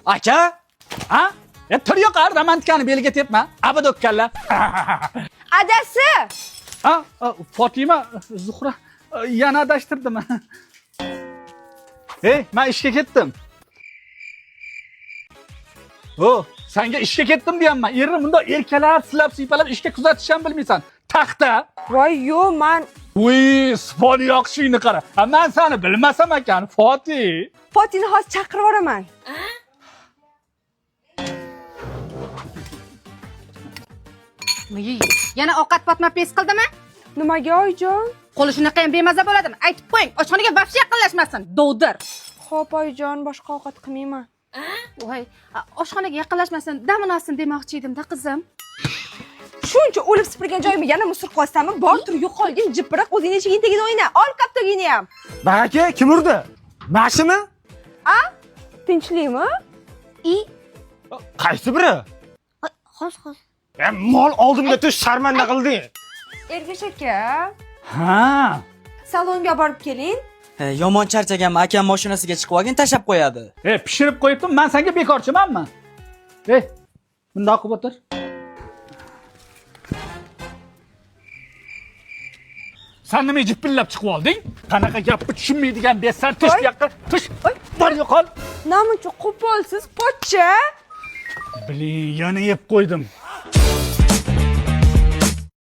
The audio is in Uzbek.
Aka, Ha? E, tur yo'qar, romantikani beliga tepma. Abadokkalla. Adasi! Ha, Fotima, Zuhra yana adashtirdim. Ey, men ishga ketdim. O, sanga ishga ketdim deyapman. Erni bundoq erkalab, silab, siypalab ishga kuzatish ham bilmaysan. Taxta. Voy, yo'q, man Uy, sifon yoqishingni qara. Ha, men seni bilmasam ekan, Foti. Fotini hozir chaqirib yuboraman. Voy, yana ovqat patma pes qildimi? Nimaga, oyijon? Qo'li shunaqa ham bemaza bo'ladimi? Aytib qo'ying, oshxonaga vafsha yaqinlashmasin, dovdir. Xo'p, oyijon, boshqa ovqat qilmayman. Voy, oshxonaga yaqinlashmasin, damini olsin demoqchi edim-da, qizim. Shuncha o'lib sipirgan joyimga yana musor qo'ysammi? Bor tur yo'qolgin, jipiriq, o'zingni eshiging tagida o'yna. Ol koptogingni ham. Aka, kim urdi? Mashimi? A? Tinchlikmi? I Qaysi biri? Xo'sh, xo'sh. E, mol oldimga tush, sharmanda qilding. Ergash aka, Ha. Salonga borib keling. Yomon charchaganman, akam mashinasiga chiqib olgin, tashab qo'yadi. E, pishirib qo'yibdim, men senga bekorchimanmi? Ey, bundoq qilib o'tir. Sen nima jipillab chiqib olding? Qanaqa gapni tushunmaydigan besan, tush bu yoqqa, tush. Bor yo'qol. Namuncha qo'polsiz, pochcha? Blin, yana yeb qo'ydim.